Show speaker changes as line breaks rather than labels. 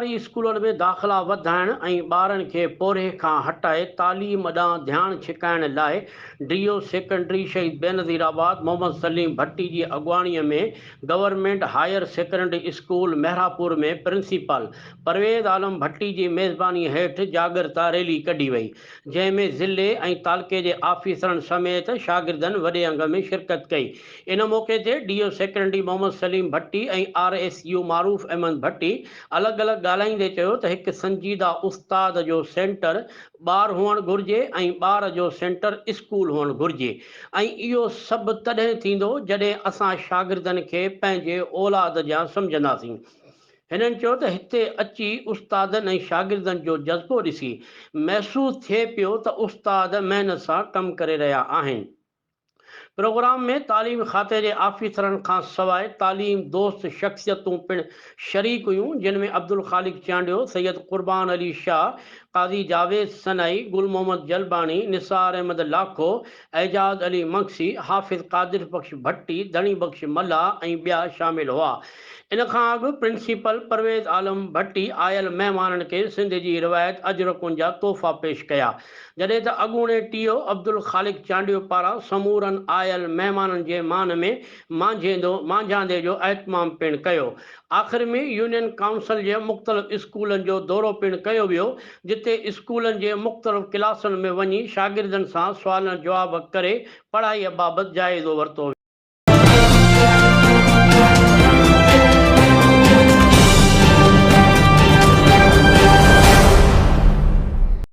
سرڪاري اسڪولن ۾ داخلا وڌائڻ ۽ ٻارن کي پورهيي کان هٽائي تعليم ڏانهن ڌيان ڇڪائڻ لاء ڊي او سيڪنڊري شهيد بينظيرآباد محمد سليم ڀٽي جي اڳواڻي ۾ government higher secondary school Mehrapur ۾ principal Parvez Alam Bhatti جي ميزباني هيٺ جاڳرتا ريلي ڪڍي وئي جنهن ۾ ضلعي ۽ تعلقي جي آفيسرن سميت شاگردن وڏي انگ ۾ شرڪت ڪئي. ان موقعي تي D O secondary Muhammad Saleem Bhatti ۽ R S U Maroof Ahmed Bhatti الڳ الڳ ڳالهائيندي چيو ته هڪ سنجيده استاد جو سينٽر ٻار هئڻ گهرجي ۽ ٻار جو سينٽر اسڪول هئڻ گهرجي ۽ اهو سڀ تڏهن ٿيندو جڏهن اسان شاگردن کي پنهنجي اولاد جيان سمجهنداسين. هنن چيو ته هتي اچي استادن ۽ شاگردن جو جذبو ڏسي محسوس ٿئي پيو ته استاد محنت سان ڪم ڪري رهيا آهن. پروگرام ۾ تعليم کاتي جي آفيسرن کان سواء تعليم دوست شخصيتون پڻ شريڪ هيون جن ۾ عبدالخالق چانڊيو، سيد قربان علي شاهه، قاضي جاويد سنائي، گل محمد جلباڻي، نثار احمد لاکو، اعجاز علي مگسي، حافظ قادر بخش ڀٽي، ڌڻي بخش ملاح ۽ ٻيا شامل هئا. ان کان اڳ پرنسپل پرويز عالم ڀٽي آيل مهمانن کي سنڌ جي روايت اجرڪن جا تحفا پيش ڪيا، جڏهن ته اڳوڻي ٽي او عبدالخالق چانڊيو پاران سمورن آيل مهمانن جي مان ۾ مانجهيندو مانجهاندي جو اهتمام پڻ ڪيو. آخر ۾ يونين ڪائونسل جي مختلف اسڪولن جو دورو پڻ ڪيو ويو، جتي اسڪولن جي مختلف ڪلاسن ۾ وڃي شاگردن سان سوالن جواب ڪري پڙهائيء بابت جائزو ورتو ويو.